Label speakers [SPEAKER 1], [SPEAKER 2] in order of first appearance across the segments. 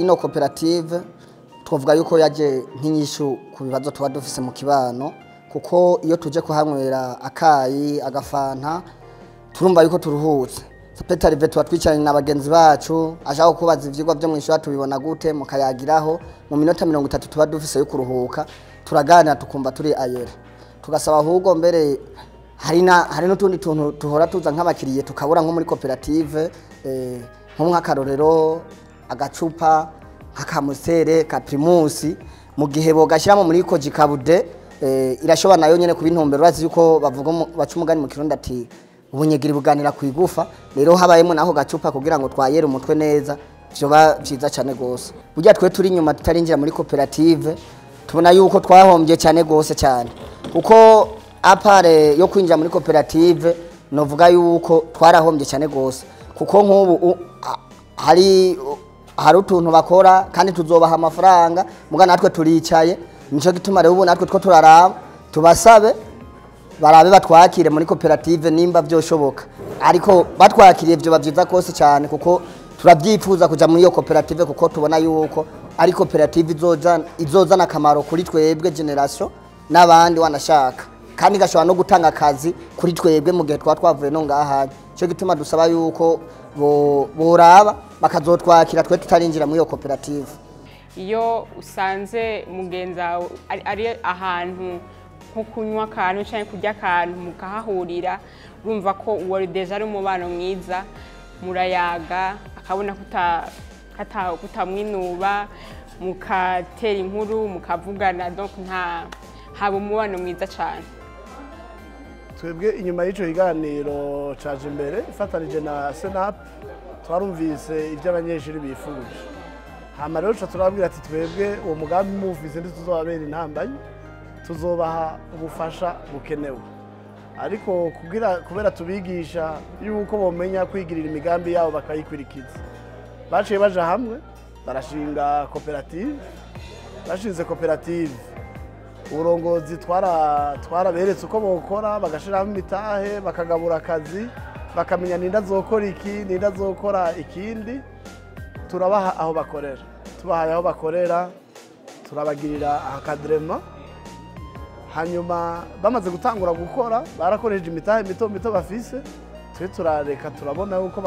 [SPEAKER 1] Ino koperative twavuga yuko yaje nk'inyishu ku bibazo tuba dufise mu kibano, kuko iyo tuje kuhanywera akayi agafanta turumva yuko turuhutse. Petarive tuba twicaranye na bagenzi bacu, ashaka kubaza ivyigwa vyo mw'ishuri tubibona gute, mukayagiraho mu minota 30 tuba dufise yo kuruhuka, turaganira tukumva turi ayera. Tugasaba ahubwo mbere hari n'utundi tuntu tuhora tuza nk'abakiriye tukabura nko muri koperative, nko nk'akarorero agacupa nk'akamusere ka Primus, mu gihe bogashyiramo muri Kojikabude, irashobora nayo nyene kuba intumbero. Urazi yuko bavuga baca umugani mu Kirundi ati ubunyegeri buganira ku igufa. Rero habayemo naho gacupa kugira ngo twayere umutwe neza, vyoba vyiza cane gose. Burya twe turi inyuma tutarinjira muri koperative tubona yuko twahombye cyane gose cyane, kuko apare yo kwinjira muri koperative novuga yuko twarahombye cyane gose, kuko nk'ubu hari utuntu bakora kandi tuzobaha amafaranga, muga natwe turicaye. Nico gituma rero ubu natwe two turaraba tubasabe barabe batwakire muri koperative nimba vyoshoboka, ariko batwakiriye vyo bavyiza kose cyane, kuko turavyifuza kuja muri iyo koperative, kuko tubona yuko ari koperative izozana akamaro kuri twebwe generation n'abandi wanashaka, kandi gashobora no gutanga akazi kuri twebwe mu gihe twa twavuye no ngaha. Cyo gituma dusaba yuko boraba bakazotwakira twe tutarinjira muri iyo koperative.
[SPEAKER 2] Iyo usanze mugenzi wawe ari ahantu nko kunywa akantu cyangwa kurya akantu mukahahurira, urumva ko uwo deja ari umubano mwiza, murayaga akabona kutamwinuba, mukatera inkuru mukavugana, donc nta haba umubano mwiza cyane.
[SPEAKER 3] Twebwe inyuma y'ico kiganiro caje imbere ifatanije na Senap, twarumvise ivyo abanyeshuri bifuje. Hama rero turababwira ati twebwe uwo mugambi mufise ntituzobabera intambanyi, tuzobaha ubufasha bukenewe, ariko kubera tubigisha yuko bomenya kwigirira imigambi yabo bakayikwirikiza, baciye baja hamwe barashinga koperative. Bashinze koperative, uburongozi twaraberetse uko bokora, bagashiraho imitahe, bakagabura akazi, bakamenya ninda azokora iki ninda azokora ikindi. Turabaha aho bakorera, tubahaye aho bakorera, turabagirira akadrema. Hanyuma bamaze gutangura gukora barakoresheje imitahe mito mito bafise, twe turareka turabona yuko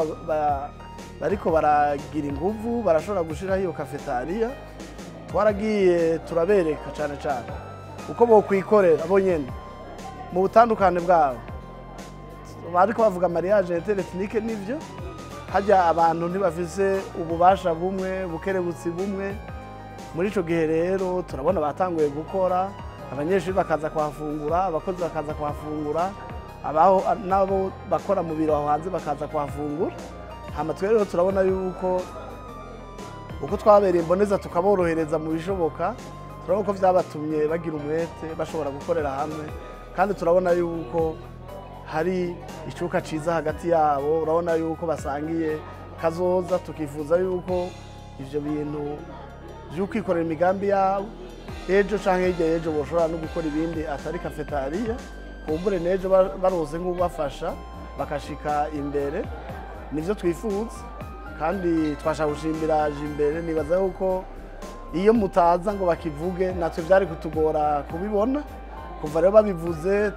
[SPEAKER 3] bariko baragira inguvu, barashobora gushiraho iyo kafetaria. Twaragiye turabereka cane cane uko bokwikorera bo nyene mu butandukane bwabo. Bariko bavuga mariage interethnique, nivyo hajya abantu ntibafise ububasha bumwe, bukerebutsi bumwe. Muri ico gihe rero turabona batanguye gukora, abanyeshuri bakaza kuhafungura, abakozi bakaza kuhafungura, abaho nabo bakora mu biro aho hanze bakaza kuhafungura. Hama twe rero turabona yuko uko twabereye imboneza tukaborohereza mu bishoboka, turabona ko vyabatumye bagira umwete, bashobora gukorera hamwe, kandi turabona yuko hari icuka ciza hagati yabo. Urabona yuko basangiye kazoza, tukifuza yuko ivyo bintu vyo kwikorera imigambi yabo ejo canke hirya y'ejo boshobora no gukora ibindi atari kafetaria, kumbure n'ejo barose nk'ubafasha bakashika imbere. Nivyo twifuza kandi twashaka gushimira imbere. Nibaza yuko iyo mutaza ngo bakivuge natwe vyari kutugora kubibona. Kuva rero babivuze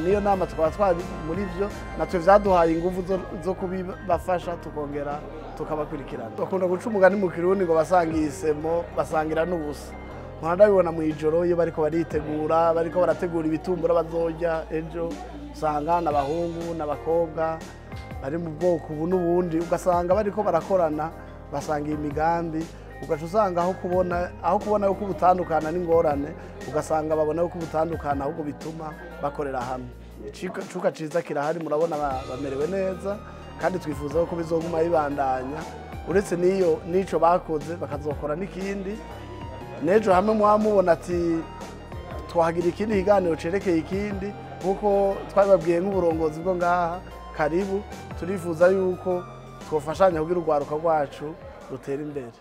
[SPEAKER 3] niyo nama tukaba twari muri vyo, natwe vyaduhaye inguvu zo kubibafasha, tukongera tukabakurikirana. Bakunda guca umugani mu Kirundi ngo basangiye isemo basangira n'ubusa. Ndabibona mu ijoro iyo bariko baritegura, bariko barategura ibitumbura bazorya ejo, usanga n'abahungu n'abakobwa bari mu bwoko ubu n'ubundi, ugasanga bariko barakorana basangiye imigambi, ugaca usanga aho kubona yuko ubutandukana n'ingorane, ugasanga babona yuko ubutandukana ahubwo bituma bakorera hamwe. Icuka ciza kirahari, murabona bamerewe neza, kandi twifuza ko bizoguma bibandanya, uretse n'iyo n'ico bakoze bakazokora n'ikindi. Nejo hamwe mwamubona ati twahagira ikindi kiganiro cerekeye ikindi, kuko twababwiye nk'uburongozi bwo ngaha karibu, turifuza yuko twofashanya kugira urwaruka rwacu rutera imbere.